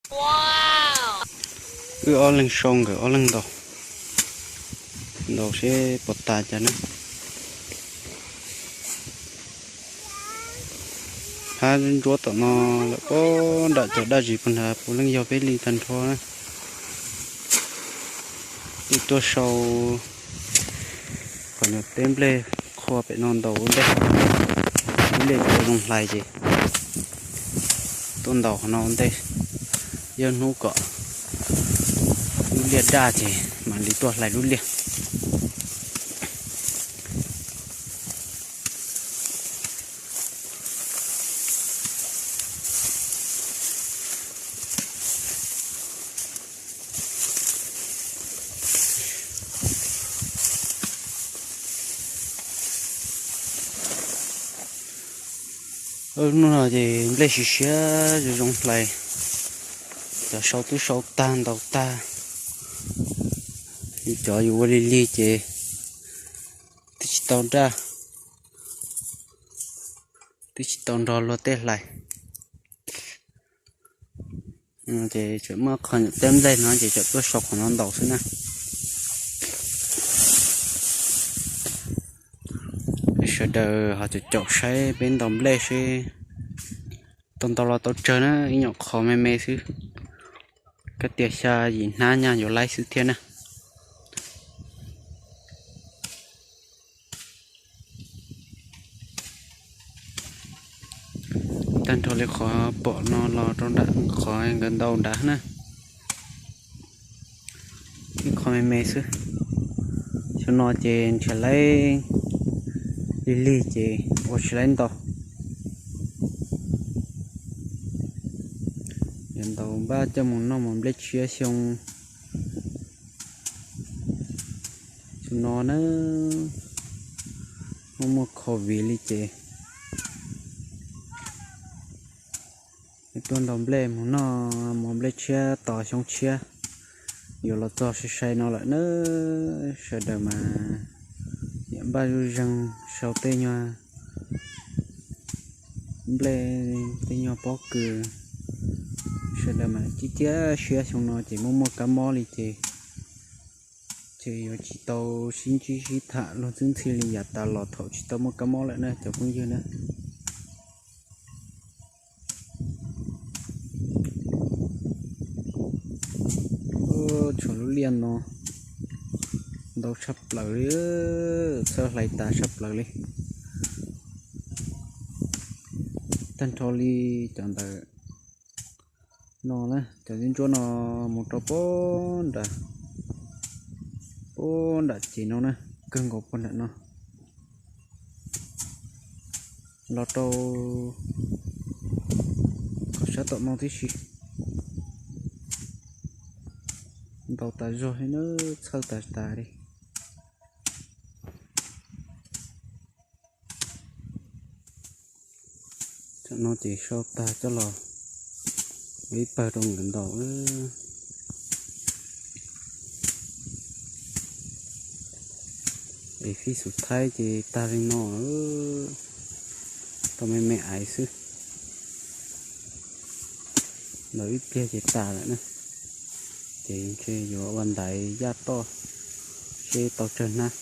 Wb ob leeg sau nkawd ob leeg ntaus, ntaus seb puas tas cas na. Hab ntsuab tom no lawm puag nram cov daj zis puag nrad puav leej yog peb li tag nrho na. Wb tuaj sau kom nyuam teb nplej qhua pem no ntaus ua ntej, ib pliag tsis tau zoo hlais ces tuaj ntaus qhov no ua ntej, yog hnub kom lub liaj daj ces mam li tuaj hlais lub liaj. Hnub no ces nplej siav siav zoo zoo hlais, cov sau twb sau tag ntaus tag, yus cov yus ua lig lig ces twb tsis tau daj, twb tsis tau nrog luag tej hlais. Ces tseem muaj qhov nyuam teb nplej no ces tseem tuaj sau qhov no ntaus xwb na. Sawv daws ho caum caum saib peb ntaus nplej seb tau ntau los tau tsawg na, ib nyuam qhov me me xwb, kab tias xya yim hnab nyaj yuav laib xwb thiab na. Tag nrho li qhov pom no los rau nram qhov nkawd ntaus nrad na, ib qho me me xwb. Xyoo no ces nrhiav laib lig lig ces ua tsis laib ntaus. Yuav ntaus npaj coj mus noj mus nplej tshiab xyoo, xyoo no na, muaj muaj covid li ces tuaj ntaus nplej mus noj mus nplej tshiab tos xyoo tshiab. Yuav los txog sai sai no lawm na, sawv daws mas niam npaj zuj zeeg sau tej nyuag nplej tej nyuag pob kws, sawv daws mas cib ciab siab xyoo no ces muaj muaj kab mob li ces, ces yuav tsis tau sib ntsib sib tham luag ntxhi ntxhi li yav tas los thaum tsis tau muaj kab mob lawm na cov phooj ywg na. Tshuav lub liaj no ntau tshaj plaws li, txhawb hlais tas tshaj plaws li. Tag nrho li cov ntawm no na, cov ntsuab ntsuab no mus rau puag nram, puag nram ces no na, kawg nkaus puag nram no los rau qhov sab tom no tib si. Ntau tas zog li na, txhawj tas tas li. Tam no ces sau tag coj los ua ib pawg rau nkawd ntaus. Es fij xus thaib ces tag li no, tau me me aiv xwb. Ntaus ib pliag ces tas lawm na. Ces ntshe yuav ua ntaiv yaj toj seb tau tsawg hnab.